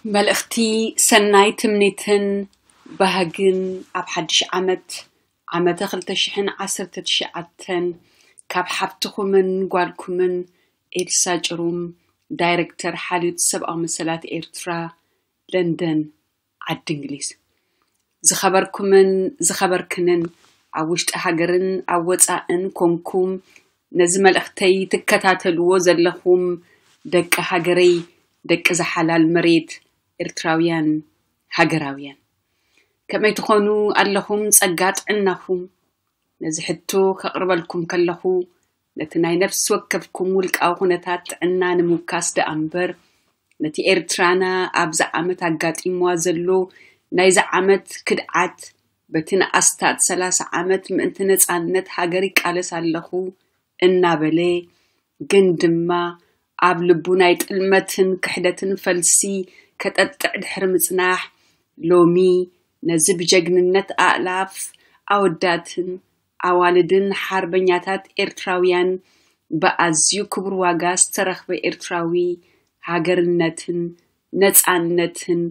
መልእኽቲ ሰናይ ትምኒትን ባህግን ኣብ ሓድሽ ዓመት፣ ዓመተ ክልተ ሽሕን ዓሰርተ ትሽዓተን፣ ካብ ሓብትኹምን ጓልኩምን ኤልሳ ጭሩም፣ ዳይሬክተር ሓልዮት ሰብኣዊ መሰላት ኤርትራ፣ ለንደን፣ ዓዲ እንግሊዝ። ዝኸበርኩምን ዝኸበርክንን፣ ኣብ ውሽጢ ሃገርን ኣብ ወጻእን ኮንኩም ነዚ መልእኽተይ ትከታተልዎ ዘለኹም ደቂ ሃገረይ፣ ደቂ ዝሓላል መሬት፣ ኤርትራውያን ሃገራውያን፣ ከመይ ትኾኑ ኣለኹም? ጸጋ ጥዕናኹም? ነዚ ሕቶ ከቕርበልኩም ከለኹ፣ ነቲ ናይ ነፍሲ ወከፍኩም ውልቃዊ ኩነታት ጥዕና ንምውካስ ደኣ እምበር፣ ነቲ ኤርትራና ኣብዚ ዓመት ኣጋጢምዋ ዘሎ ናይዚ ዓመት ክድዓት፣ በቲ ንኣስታት ሰላሳ ዓመት ምእንቲ ነጻነት ሃገር ይቃለስ ኣለኹ እናበለ፣ ግን ድማ ኣብ ልቡ ናይ ጥልመትን ክሕደትን ፈልሲ ከጠጥዕ ድሕሪ ምጽናሕ፣ ሎሚ ነዚ ብጀግንነት ኣእላፍ ኣወዳትን ኣዋልድን ሓርበኛታት ኤርትራውያን ብኣዝዩ ክቡር ዋጋ ዝተረኽበ ኤርትራዊ ሃገርነትን ነጻነትን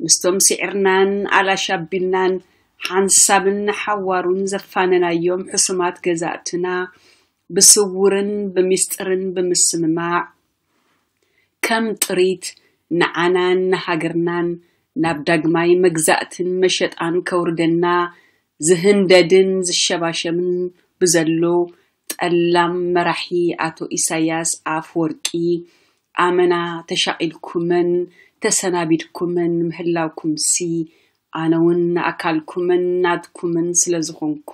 ምስቶም ስዒርናን ኣላሽ ኣቢልናን ሓንሳብን ንሓዋሩን ዘፋነናዮም ሕሱማት ገዛእትና ብስውርን ብሚስጥርን ብምስምማዕ ከም ጥሪት ንዓናን ንሃገርናን ናብ ዳግማይ መግዛእትን መሸጣን ከውርደና ዝህንደድን ዝሸባሸብን ብዘሎ ጠላም መራሒ ኣቶ ኢሳያስ ኣፍወርቂ ኣመና ተሻቒልኩምን ተሰናቢድኩምን ምህላውኩምሲ፣ ኣነ እውን ንኣካልኩምን ናትኩምን ስለ ዝኾንኩ፣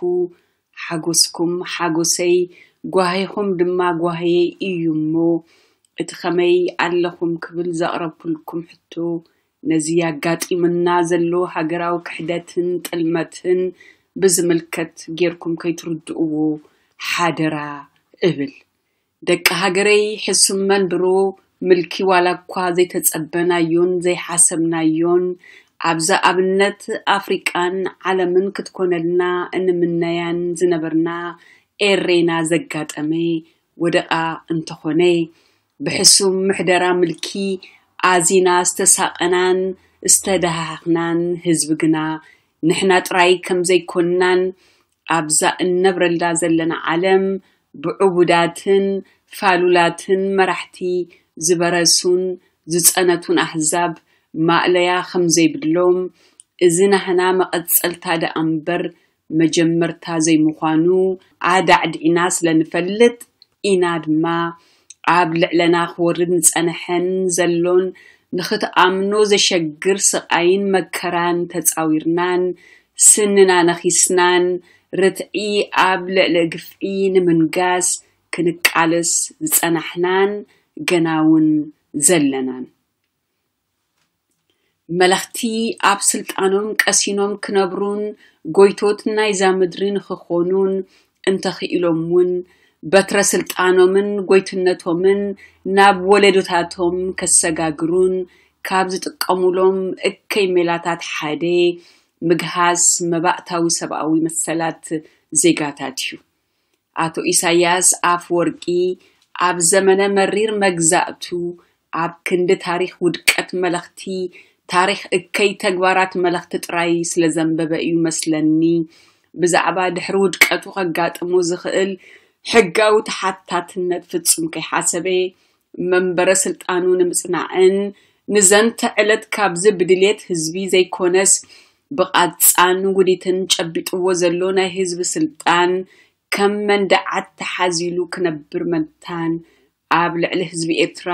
ሓጎስኩም ሓጎሰይ፣ ጓሂኹም ድማ ጓሂየይ እዩ እሞ፣ እቲ ከመይ ኣለኹም ክብል ዘቕረብኩልኩም ሕቶ፣ ነዚ ኣጋጢሙና ዘሎ ሃገራዊ ክሕደትን ጥልመትን ብዝምልከት ጌርኩም ከይትርድእዎ ሓደራ እብል። ደቂ ሃገረይ፣ ሕሱም መንብሮ ምልኪ ዋላ እኳ ዘይተጸበናዮን ዘይሓሰብናዮን፣ ኣብዛ ኣብነት ኣፍሪቃን ዓለምን ክትኮነልና እንምነያን ዝነበርና ኤሬና ዘጋጠመ ወደቓ እንተኾነ፣ ብሕሱም ምሕደራ ምልኪ ኣዚና ዝተሳቐናን ዝተደሃሃኽናን ህዝቢ ግና፣ ንሕና ጥራይ ከም ዘይኮንናን፣ ኣብዛ እነብረላ ዘለና ዓለም ብዕቡዳትን ፋሉላትን መራሕቲ ዝበረሱን ዝጸነቱን ኣህዛብ ማእለያ ከም ዘይብሎም፣ እዚ ናህና መቐጸልታ ደኣ እምበር መጀመርታ ዘይምዃኑ ኣዳዕዲዕና ስለ ንፈልጥ ኢና ድማ፣ ኣብ ልዕለና ክወርድ ዝጸንሐን ዘሎን ንኽትኣምኖ ዘሸግር ስቓይን መከራን ተጻዊርናን ስንና ነኺስናን ርትዒ ኣብ ልዕሊ ግፍዒ ንምንጋስ ክንቃለስ ዝጸናሕናን ገና እውን ዘለናን። መለኽቲ ኣብ ስልጣኖም ቀሲኖም ክነብሩን ጎይቶት ናይዛ ምድሪ ንኽኾኑን እንተኽኢሎም እውን፣ በትረ ስልጣኖምን ጎይትነቶምን ናብ ወለዶታቶም ከሰጋግሩን ካብ ዝጥቀሙሎም እከይ ሜላታት ሓደ ምግሃስ መባእታዊ ሰብኣዊ መሰላት ዜጋታት እዩ። ኣቶ ኢሳያስ ኣፍወርቂ ኣብ ዘመነ መሪር መግዛእቱ ኣብ ክንዲ ታሪኽ ውድቀት መለኽቲ፣ ታሪኽ እከይ ተግባራት መለኽቲ ጥራይ ስለ ዘንበበ እዩ መስለኒ፣ ብዛዕባ ድሕሪ ውድቀቱ ከጋጥሞ ዝኽእል ሕጋዊ ተሓታትነት ፍጹም ከይሓሰበ፣ መንበረ ስልጣኑ ንምጽናዕን ንዘንተ ዕለት ካብዚ ብድልየት ህዝቢ ዘይኮነስ ብቓጻን ውዲትን ጨቢጥዎ ዘሎ ናይ ህዝቢ ስልጣን ከም መንደዓት ተሓዚሉ ክነብር መታን ኣብ ልዕሊ ህዝቢ ኤርትራ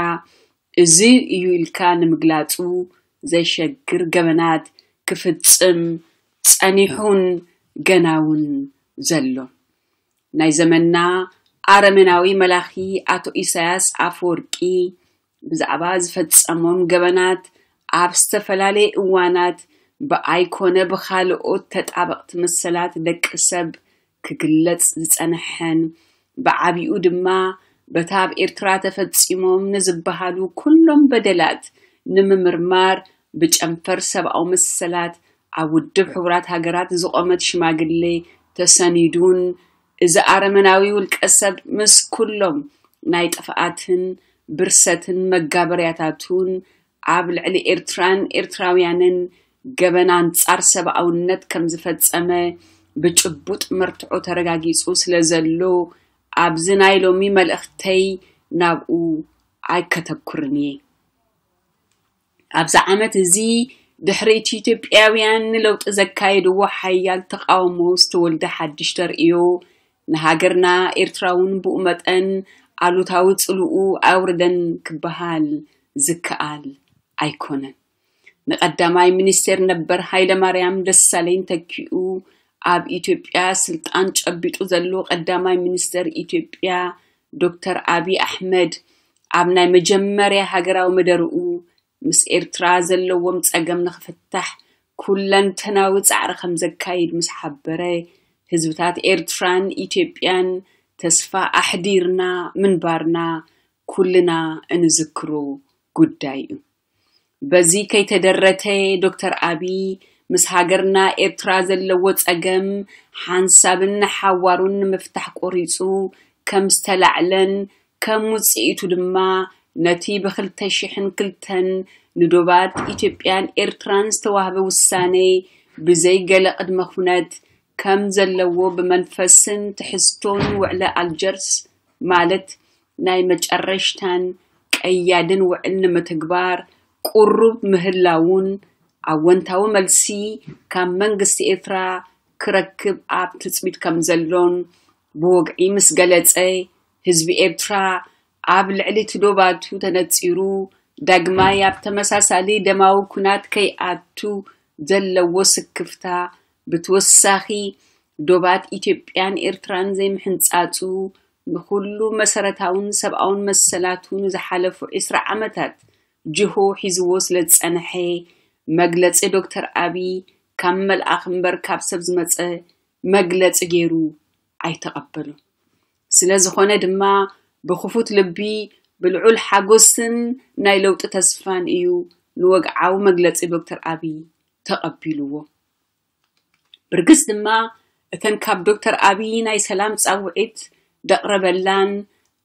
እዚ እዩ ኢልካ ንምግላጹ ዘይሸግር ገበናት ክፍጽም ጸኒሑን ገና እውን ዘሎ። ናይ ዘመንና ኣረሜናዊ መላኺ ኣቶ ኢሳያስ ኣፈወርቂ ብዛዕባ ዝፈጸሞም ገበናት ኣብ ዝተፈላለየ እዋናት ብኣይኮነ ብኻልኦት ተጣበቕቲ መሰላት ደቂ ሰብ ክግለጽ ዝጸንሐን፣ ብዓቢኡ ድማ በታ ኣብ ኤርትራ ተፈጺሞም ንዝበሃሉ ኩሎም በደላት ንምምርማር ብጨንፈር ሰብኣዊ መሰላት ኣብ ውድብ ሕቡራት ሃገራት ዝቖመት ሽማግሌ ተሰኒዱን፣ እዚ ኣረመናዊ ውልቀ ሰብ ምስ ኩሎም ናይ ጥፍኣትን ብርሰትን መጋበርያታቱን ኣብ ልዕሊ ኤርትራን ኤርትራውያንን ገበን ኣንጻር ሰብኣውነት ከም ዝፈጸመ ብጭቡጥ መርትዖ ተረጋጊጹ ስለ ዘሎ፣ ኣብዚ ናይ ሎሚ መልእኽተይ ናብኡ ኣይከተኩርን እየ። ኣብዚ ዓመት እዚ ድሕሪ እቲ ኢትዮጵያውያን ንለውጢ ዘካየድዎ ሓያል ተቓውሞ ዝተወልደ ሓድሽ ተርእዮ ንሃገርና ኤርትራ እውን ብኡ መጠን ኣሉታዊ ጽልኡ ኣውርደን ክበሃል ዝከኣል ኣይኮነን። ንቀዳማይ ሚኒስቴር ነበር ሃይለማርያም ደሳለኝ ተኪኡ ኣብ ኢትዮጵያ ስልጣን ጨቢጡ ዘሎ ቀዳማይ ሚኒስተር ኢትዮጵያ ዶክተር ኣቢይ ኣሕመድ ኣብ ናይ መጀመርያ ሃገራዊ መደርኡ ምስ ኤርትራ ዘለዎም ጸገም ንኽፍታሕ ኩለንተናዊ ጻዕሪ ከም ዘካይድ ምስ ሓበረ፣ ህዝብታት ኤርትራን ኢትዮጵያን ተስፋ ኣሕዲርና ምንባርና ኩልና እንዝክሮ ጉዳይ እዩ። በዚ ከይተደረተ ዶክተር ኣቢይ ምስ ሃገርና ኤርትራ ዘለዎ ጸገም ሓንሳብን ንሓዋሩን ንምፍታሕ ቆሪጹ ከም ዝተላዕለን ከም ውጽኢቱ ድማ ነቲ ብክልተ ሽሕን ክልተን ንዶባት ኢትዮጵያን ኤርትራን ዝተዋህበ ውሳኔ ብዘይ ገለ ቅድመ ኩነት ከም ዘለዎ ብመንፈስን ትሕዝቶን ውዕለ ኣልጀርስ ማለት ናይ መጨረሽታን ቀያድን ውዕል ንምትግባር ቁሩብ ምህላውን ኣወንታዊ መልሲ ካብ መንግስቲ ኤርትራ ክረክብ ኣብ ትጽቢት ከም ዘሎን ብወግዒ ምስ ገለጸ፣ ህዝቢ ኤርትራ ኣብ ልዕሊ እቲ ዶባቱ ተነጺሩ ዳግማይ ኣብ ተመሳሳሊ ደማዊ ኩናት ከይኣቱ ዘለዎ ስክፍታ፣ ብተወሳኺ ዶባት ኢትዮጵያን ኤርትራን ዘይምሕንጻጹ ንኹሉ መሰረታውን ሰብኣውን መሰላቱ ንዝሓለፉ ዕስራ ዓመታት ጅሆ ሒዝዎ ስለ ዝጸንሐ፣ መግለጺ ዶክተር ኣቢይ ካብ መልኣኽ እምበር ካብ ሰብ ዝመጸ መግለጺ ገይሩ ኣይተቐበሉን። ስለ ዝኾነ ድማ ብኽፉት ልቢ፣ ብልዑል ሓጎስን ናይ ለውጢ ተስፋን እዩ ንወግዓዊ መግለጺ ዶክተር ኣቢይ ተቐቢልዎ። ብርግጽ ድማ እተን ካብ ዶክተር ኣቢይ ናይ ሰላም ጻውዒት ደቕረበላን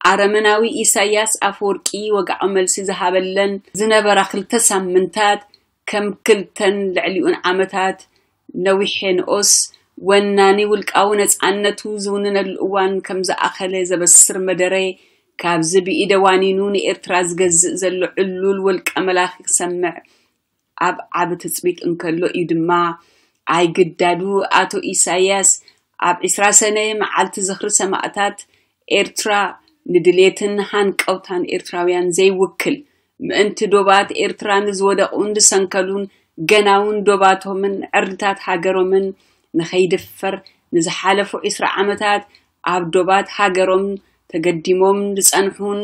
ኣረመናዊ ኢሳያስ ኣፈወርቂ ወግዓዊ መልሲ ዝሃበለን ዝነበራ ክልተ ሳምንታት ከም ክልተን ልዕሊኡን ዓመታት ነዊሐንኦስ ወናኒ ውልቃዊ ነጻነቱ ዝውንነሉ እዋን ከም ዝኣኸለ ዘበስር መደረ ካብዚ ብኢደ ዋኒኑ ንኤርትራ ዝገዝእ ዘሎ ዕሉል ወልቀ መላኺ ክሰምዕ ኣብ ዓቢ ትጽቢት እንከሎ እዩ ድማ ኣይግዳዱ ኣቶ ኢሳያስ ኣብ ዕስራ ሰነ መዓልቲ ዝኽሪ ሰማእታት ኤርትራ ንድሌትን ሃንቀውታን ኤርትራውያን ዘይውክል ምእንቲ ዶባት ኤርትራ ንዝወደቑን ዝሰንከሉን ገናውን ዶባቶምን ዕርድታት ሃገሮምን ንኸይድፈር ንዝሓለፉ ዕስራ ዓመታት ኣብ ዶባት ሃገሮም ተገዲሞም ዝጸንሑን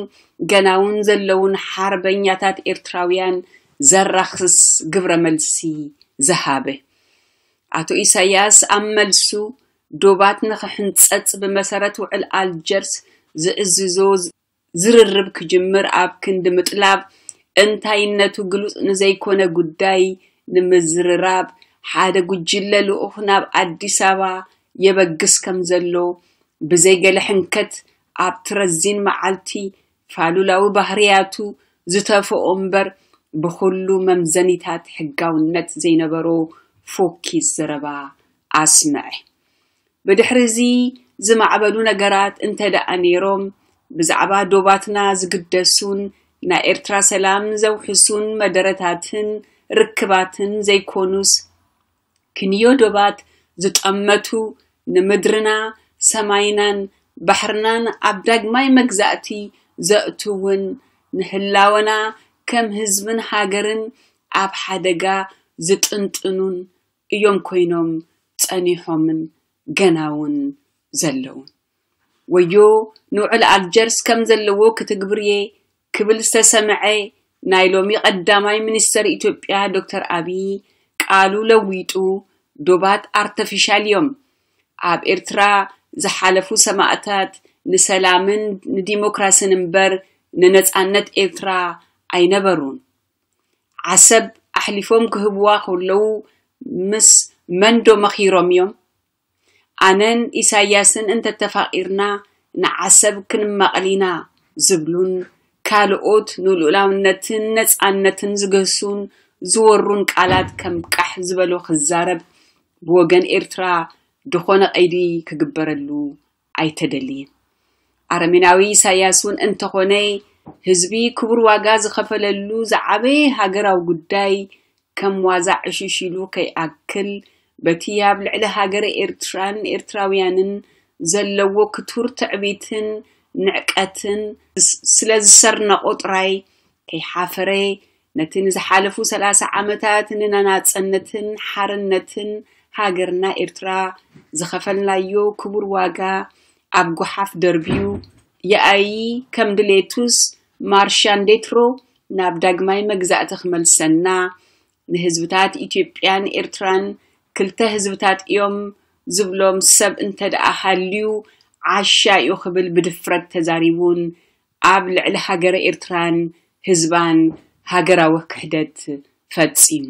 ገናውን ዘለውን ሓርበኛታት ኤርትራውያን ዘራኽስ ግብረ መልሲ ዝሃበ ኣቶ ኢሳያስ ኣብ መልሱ ዶባት ንኽሕንጸጽ ብመሰረት ውዕል ኣልጀርስ ዝእዝዞ ዝርርብ ክጅምር ኣብ ክንዲ ምጥላብ እንታይነቱ ግሉጽ ንዘይኮነ ጉዳይ ንምዝርራብ ሓደ ጉጅለ ልኡኽ ናብ ኣዲስ ኣበባ የበግስ ከም ዘሎ ብዘይገለ ሕንከት ኣብቲ ረዚን መዓልቲ ፋሉላዊ ባህርያቱ ዝተፍኦ እምበር ብኹሉ መምዘኒታት ሕጋውነት ዘይነበሮ ፎኪስ ዘረባ ኣስምዐ። ብድሕሪ እዚ ዝማዕበሉ ነገራት እንተ ደኣ ነይሮም ብዛዕባ ዶባትና ዝግደሱን ናይ ኤርትራ ሰላም ዘውሕሱን መደረታትን ርክባትን ዘይኮኑስ ክንዮ ዶባት ዝጠመቱ ንምድርና ሰማይናን ባሕርናን ኣብ ዳግማይ መግዛእቲ ዘእትውን ንህላወና ከም ህዝብን ሃገርን ኣብ ሓደጋ ዝጥንጥኑን እዮም ኮይኖም ጸኒሖምን ገና እውን ዘለውን። ወዮ ንውዕል ኣልጀርስ ከም ዘለዎ ክትግብርየ ክብል ዝተሰምዐ ናይ ሎሚ ቀዳማይ ሚኒስተር ኢትዮጵያ ዶክተር ኣቢይ ቃሉ ለዊጡ ዶባት ኣርተፊሻል እዮም። ኣብ ኤርትራ ዝሓለፉ ሰማእታት ንሰላምን ንዲሞክራስን እምበር ንነጻነት ኤርትራ ኣይነበሩን። ዓሰብ ኣሕሊፎም ክህብዋ ከለዉ ምስ መንዶ መኺሮም እዮም። ኣነን ኢሳያስን እንተተፋቒርና ንዓሰብ ክንማቐል ኢና ዝብሉን ካልኦት ንልኡላውነትን ነጻነትን ዝገሱን ዝወሩን ቃላት ከም ቃሕ ዝበሎ ክዛረብ ብወገን ኤርትራ ዝኾነ ቀይዲ ክግበረሉ ኣይተደልየን። ኣረሜናዊ ኢሳያስ እውን እንተኾነ ህዝቢ ክቡር ዋጋ ዝኸፈለሉ ዝዓበየ ሃገራዊ ጉዳይ ከም ዋዛ ዕሽሽ ኢሉ ከይኣክል በቲ ኣብ ልዕሊ ሃገረ ኤርትራን ኤርትራውያንን ዘለዎ ክቱር ትዕቢትን ንዕቀትን ስለ ዝሰርነቆ ጥራይ ከይሓፈረ ነቲ ንዝሓለፉ ሰላሳ ዓመታት ንናናጸነትን ሓርነትን ሃገርና ኤርትራ ዝኸፈልናዮ ክቡር ዋጋ ኣብ ጓሓፍ ደርብዩ የኣይ ከም ድሌቱስ ማርሻን ዴትሮ ናብ ዳግማይ መግዛእቲ ክመልሰና ንህዝብታት ኢትዮጵያን ኤርትራን ክልተ ህዝብታት እዮም ዝብሎም ሰብ እንተ ደኣ ሃልዩ ዓሻ እዩ ክብል ብድፍረት ተዛሪቡን ኣብ ልዕሊ ሃገረ ኤርትራን ህዝባን ሃገራዊ ክሕደት ፈጺሙ።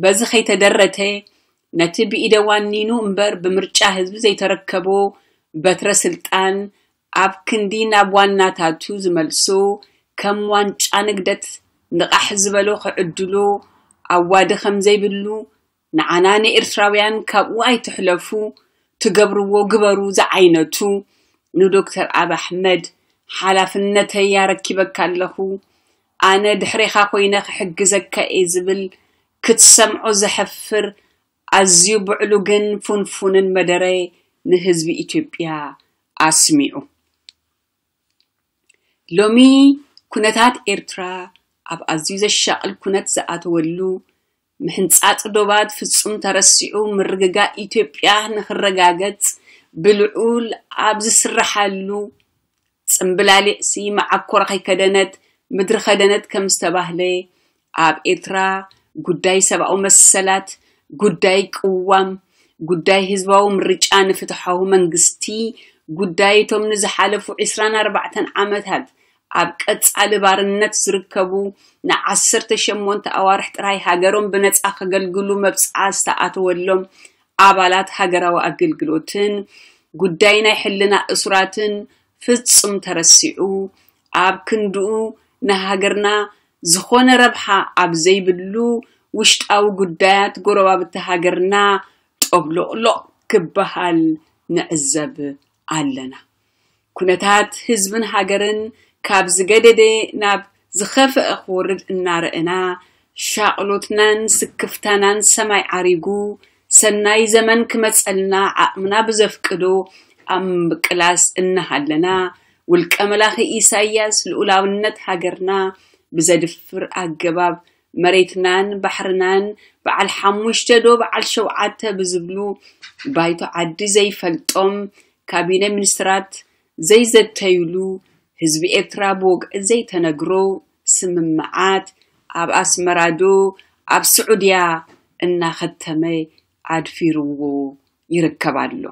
በዚ ከይተደረተ ነቲ ብኢደ ዋኒኑ እምበር ብምርጫ ህዝቢ ዘይተረከቦ በትረ ስልጣን ኣብ ክንዲ ናብ ዋናታቱ ዝመልሱ ከም ዋንጫ ንግደት ንቓሕ ዝበሎ ክዕድሉ ኣዋዲ ከም ዘይብሉ ንዓና ንኤርትራውያን ካብኡ ኣይትሕለፉ ትገብርዎ ግበሩ ዝዓይነቱ ንዶክተር ኣብ ኣሕመድ ሓላፍነተይ ያረኪበካ ኣለኹ ኣነ ድሕሬኻ ኮይነ ክሕግዘካ እየ ዝብል ክትሰምዖ ዘሐፍር ኣዝዩ ብዕሉግን ፉንፉንን መደረ ንህዝቢ ኢትዮጵያ ኣስሚዑ። ሎሚ ኩነታት ኤርትራ ኣብ ኣዝዩ ዘሻቕል ኩነት ዝኣተወሉ ምሕንጻጽ ዶባት ፍጹም ተረሲዑ ምርግጋእ ኢትዮጵያ ንክረጋገጽ ብልዑል ኣብ ዝስረሓሉ ጽምብላሊዕሲ መዓኮራ ከይከደነት ምድሪ ከደነት ከም ዝተባህለ ኣብ ኤርትራ ጉዳይ ሰብኣዊ መሰላት፣ ጉዳይ ቅዋም፣ ጉዳይ ህዝባዊ ምርጫ ንፍትሓዊ መንግስቲ፣ ጉዳይ እቶም ንዝሓለፉ ዕስራን ኣርባዕተን ዓመታት ኣብ ቀጻሊ ባርነት ዝርከቡ ንዓሰርተ ሸሞንተ ኣዋርሕ ጥራይ ሃገሮም ብነጻ ከገልግሉ መብጽዓ ዝተኣተወሎም ኣባላት ሃገራዊ ኣገልግሎትን ጉዳይ ናይ ሕልና እሱራትን ፍጹም ተረሲዑ ኣብ ክንድኡ ንሃገርና ዝኾነ ረብሓ ኣብ ዘይብሉ ውሽጣዊ ጉዳያት ጎረባብቲ ሃገርና ጦብሎቕሎቕ ክበሃል ንዕዘብ ኣለና። ኩነታት ህዝብን ሃገርን ካብ ዝገደደ ናብ ዝኸፍአ ክወርድ እናረእና ሻቕሎትናን ስክፍታናን ሰማይ ዓሪጉ ሰናይ ዘመን ክመጸልና ዓቕምና ብዘፍቅዶ ኣብ ምቅላስ እናሃለና ውልቀ መላኺ ኢሳያስ ልኡላውነት ሃገርና ብዘድፍር ኣገባብ መሬትናን ባሕርናን በዓል ሓሙሽተ ዶ በዓል ሸውዓተ ብዝብሉ ባይቶ ዓዲ ዘይፈልጦም ካቢነ ሚኒስትራት ዘይዘተዩሉ ህዝቢ ኤርትራ ብወግዒ ዘይተነግሮ ስምምዓት ኣብ ኣስመራ ዶ ኣብ ስዑድያ እናኸተመ ኣድፊርዎ ይርከብ ኣሎ።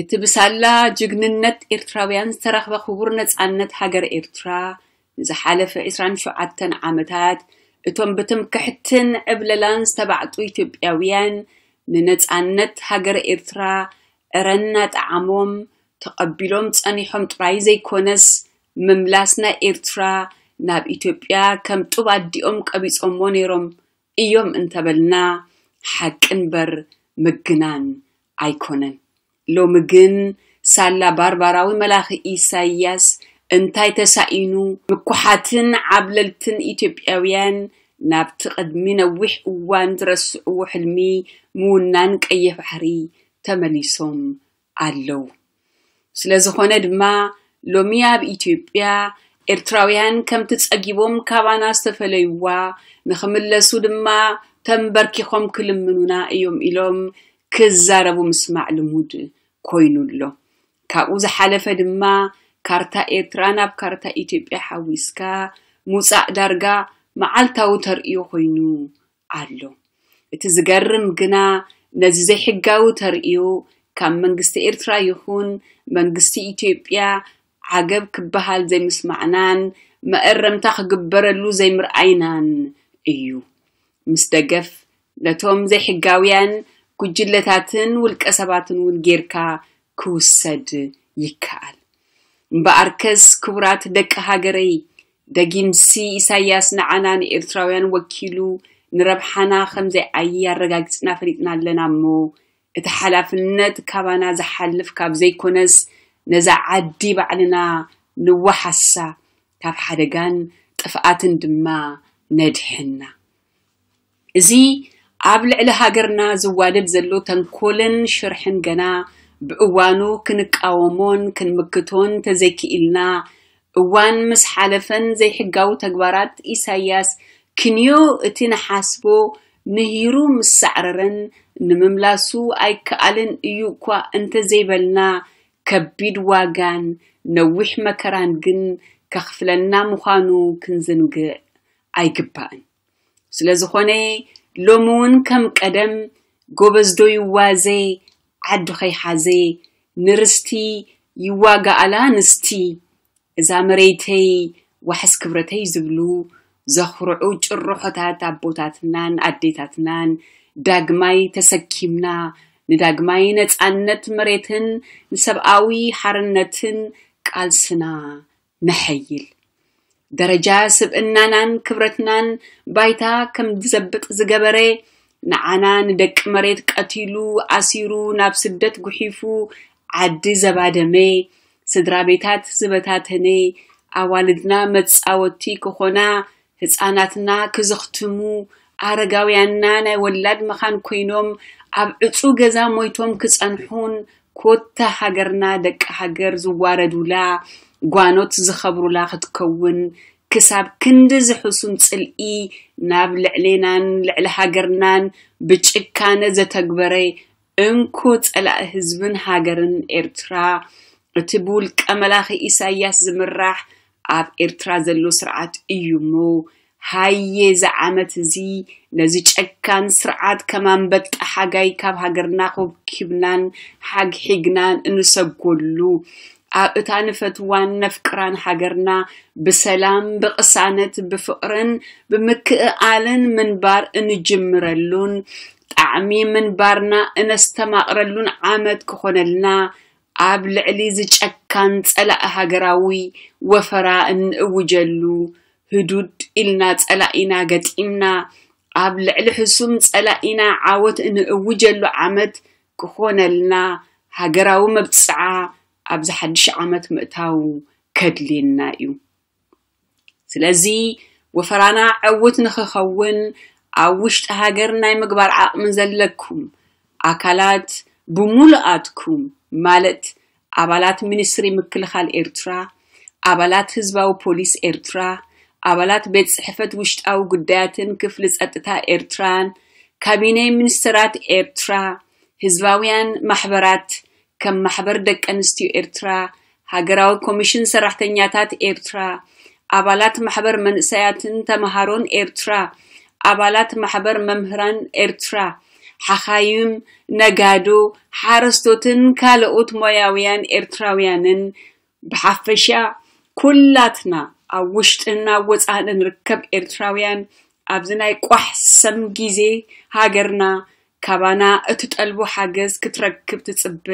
እቲ ብሳላ ጅግንነት ኤርትራውያን ዝተረኽበ ክቡር ነጻነት ሃገር ኤርትራ ንዝሓለፈ ዕስራን ሸውዓተን ዓመታት እቶም ብትምክሕትን ዕብለላን ዝተባዕጡ ኢትዮጵያውያን ንነጻነት ሃገር ኤርትራ ዕረ እናጠዓሞም ተቐቢሎም ጸኒሖም ጥራይ ዘይኮነስ ምምላስ ናይ ኤርትራ ናብ ኢትዮጵያ ከም ጡብ ኣዲኦም ቀቢጾሞ ነይሮም እዮም እንተበልና ሓቂ እምበር ምግናን ኣይኮነን። ሎሚ ግን ሳላ ባርባራዊ መላኺ ኢሳይያስ እንታይ ተሳኢኑ ምኩሓትን ዓብለልትን ኢትዮጵያውያን ናብቲ ቅድሚ ነዊሕ እዋን ዝረስዕዎ ሕልሚ ምውናን ቀይሕ ባሕሪ ተመሊሶም ኣለዉ። ስለ ዝኾነ ድማ ሎሚ ኣብ ኢትዮጵያ ኤርትራውያን ከምቲ ጸጊቦም ካባና ዝተፈለይዋ ንኽምለሱ ድማ ተንበርኪኾም ክልምኑና እዮም ኢሎም ክዛረቡ ምስማዕ ልሙድ ኮይኑ ኣሎ። ካብኡ ዝሓለፈ ድማ ካርታ ኤርትራ ናብ ካርታ ኢትዮጵያ ሓዊስካ ሙጻእ ዳርጋ መዓልታዊ ተርእዮ ኮይኑ ኣሎ። እቲ ዝገርም ግና ነዚ ዘይሕጋዊ ተርእዮ ካብ መንግስቲ ኤርትራ ይኹን መንግስቲ ኢትዮጵያ ዓገብ ክበሃል ዘይምስማዕናን መእረምታ ክግበረሉ ዘይምርኣይናን እዩ። ምስ ደገፍ ነቶም ዘይሕጋውያን ጉጅለታትን ውልቀ ሰባትን እውን ጌርካ ክውሰድ ይከኣል። እምበኣርከስ ክቡራት ደቂ ሃገረይ፣ ደጊምሲ ኢሳያስ ንዓና ንኤርትራውያን ወኪሉ ንረብሓና ከም ዘይዓዪ ኣረጋጊጽና ፈሊጥና ኣለና እሞ፣ እቲ ሓላፍነት ካባና ዝሓልፍ ካብ ዘይኮነስ፣ ነዛ ዓዲ ባዕልና ንወሓሳ፣ ካብ ሓደጋን ጥፍኣትን ድማ ነድሕና። እዚ ኣብ ልዕሊ ሃገርና ዝዋደድ ዘሎ ተንኮልን ሽርሕን ገና ብእዋኑ ክንቃወሞን ክንምክቶን ተዘይክኢልና፣ እዋን ምስ ሓለፈን ዘይሕጋዊ ተግባራት ኢሳያስ ክንዮ እቲ ንሓስቦ ንሂሩ ምስ ሳዕረረን ንምምላሱ ኣይከኣልን እዩ እኳ እንተዘይበልና፣ ከቢድ ዋጋን ነዊሕ መከራን ግን ከኽፍለና ምዃኑ ክንዝንግዕ ኣይግባእን። ስለ ዝኾነ ሎሚ እውን ከም ቀደም ጎበዝ ዶ ይዋዘ ዓዱ ከይሓዘ ንርስቲ ይዋጋኣላ ንስቲ እዛ መሬተይ ዋሕስ ክብረተይ ዝብሉ ዘኹርዑ ጭርሖታት ኣቦታትናን ኣዴታትናን ዳግማይ ተሰኪምና ንዳግማይ ነጻነት መሬትን ንሰብኣዊ ሓርነትን ቃልስና ነሐይል። ደረጃ ስብእናናን ክብረትናን ባይታ ከም ዝዘብጥ ዝገበረ፣ ንዓና ንደቂ መሬት ቀቲሉ ኣሲሩ ናብ ስደት ጉሒፉ ዓዲ ዘባደመ፣ ስድራ ቤታት ዝበታተነ፣ ኣዋልድና መጻወቲ ክኾና፣ ህጻናትና ክዝኽትሙ፣ ኣረጋውያንና ናይ ወላድ መኻን ኮይኖም ኣብ ዕጹ ገዛ ሞይቶም ክጸንሑን ኮታ ሃገርና ደቂ ሃገር ዝዋረዱላ ጓኖት ዝኸብሩላ ክትከውን ክሳብ ክንዲ ዝሕሱም ጽልኢ ናብ ልዕሌናን ልዕሊ ሃገርናን ብጭካነ ዘተግበረ እንኮ ጸላኢ ህዝብን ሃገርን ኤርትራ፣ እቲ ብውልቀ መላኺ ኢሳያስ ዝምራሕ ኣብ ኤርትራ ዘሎ ስርዓት እዩ እሞ፣ ሃየ እዚ ዓመት እዚ ነዚ ጨካን ስርዓት ከም ኣንበጣ ሓጋይ ካብ ሃገርና ኮብኪብናን ሓግሒግናን እንሰጎሉ፣ ኣብ እታ ንፈትዋን ነፍቅራን ሃገርና ብሰላም፣ ብቕሳነት፣ ብፍቕርን ብምክእኣልን ምንባር እንጅምረሉን ጣዕሚ ምንባርና እነስተማቕረሉን ዓመት ክኾነልና፣ ኣብ ልዕሊ እዚ ጨካን ጸላኢ ሃገራዊ ወፈራ እንእውጀሉ፣ ህዱድ ኢልና ጸላኢና ገጢምና፣ ኣብ ልዕሊ ሕሱም ጸላኢና ዓወት እንእውጀሉ ዓመት ክኾነልና፣ ሃገራዊ መብጽዓ ኣብዚ ሓድሽ ዓመት ምእታው ከድልየና እዩ። ስለዚ ወፈራና ዕዉት ንኽኸውን ኣብ ውሽጢ ሃገር ናይ ምግባር ዓቕሚ ዘለኩም ኣካላት ብምሉኣትኩም፣ ማለት ኣባላት ሚኒስትሪ ምክልኻል ኤርትራ፣ ኣባላት ህዝባዊ ፖሊስ ኤርትራ፣ ኣባላት ቤት ጽሕፈት ውሽጣዊ ጉዳያትን ክፍሊ ጸጥታ ኤርትራን፣ ካቢነ ሚኒስተራት ኤርትራ፣ ህዝባውያን ማሕበራት፣ ከም ማሕበር ደቂ ኣንስትዮ ኤርትራ፣ ሃገራዊ ኮሚሽን ሰራሕተኛታት ኤርትራ፣ ኣባላት ማሕበር መንእሰያትን ተመሃሮን ኤርትራ፣ ኣባላት ማሕበር መምህራን ኤርትራ፣ ሓኻይም፣ ነጋዶ፣ ሓረስቶትን ካልኦት ሞያውያን ኤርትራውያንን ብሓፈሻ ኩላትና ኣብ ውሽጥን ኣብ ወጻእን እንርከብ ኤርትራውያን ኣብዚ ናይ ቋሕ ሰም ግዜ ሃገርና ካባና እትጠልቦ ሓገዝ ክትረክብ ትጽበ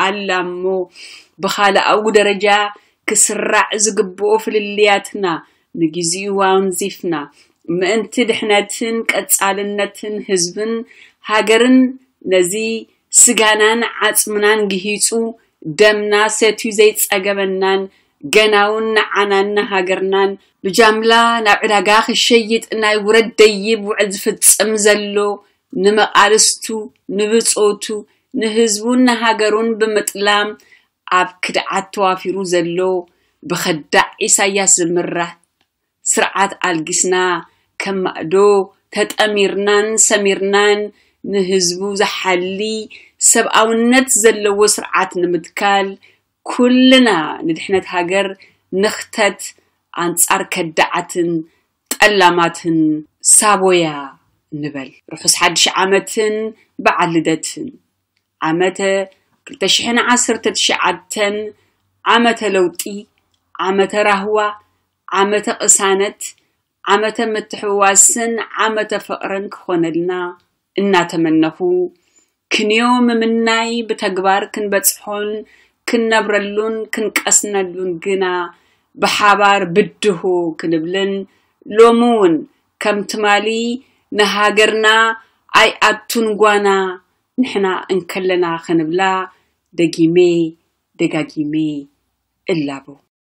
ኣላ እሞ፣ ብኻልኣዊ ደረጃ ክስራዕ ዝግብኦ ፍልልያትና ንግዜኡ ኣንዚፍና፣ ምእንቲ ድሕነትን ቀጻልነትን ህዝብን ሃገርን፣ ነዚ ስጋናን ዓጽምናን ግሂጹ ደምና ሰትዩ ዘይጸገበናን ገናውን ንዓናን ንሃገርናን ብጃምላ ናብ ዕዳጋ ክሸይጥ ናይ ውረድ ደይብ ውዕል ዝፍጽም ዘሎ፣ ንመቓልስቱ፣ ንብጾቱ፣ ንህዝቡን ንሃገሩን ብምጥላም ኣብ ክድዓት ተዋፊሩ ዘሎ ብኸዳዕ ኢሳያስ ዝምራሕ ስርዓት ኣልጊስና፣ ከም ማእዶ ተጠሚርናን ሰሚርናን ንህዝቡ ዝሓሊ ሰብኣውነት ዘለዎ ስርዓት ንምትካል፣ ኩልና ንድሕነት ሃገር ንኽተት፣ ኣንጻር ከዳዓትን ጠላማትን ሳቦያ ንበል። ርሑስ ሓድሽ ዓመትን በዓል ልደትን። ዓመተ ክልተ ሽሕን ዓሰርተ ትሽዓተን ዓመተ ለውጢ፣ ዓመተ ራህዋ፣ ዓመተ ቅሳነት፣ ዓመተ ምትሕውዋስን ዓመተ ፍቕርን ክኾነልና እናተመነኹ፣ ክንዮ ምምናይ ብተግባር ክንበጽሖን ክንነብረሉን ክንቀስነሉን ግና ብሓባር ብድሁ ክንብልን ሎሚ እውን ከም ትማሊ ንሃገርና ኣይኣቱን ጓና ንሕና እንከለና ክንብላ ደጊሜ ደጋጊሜ እላቦ።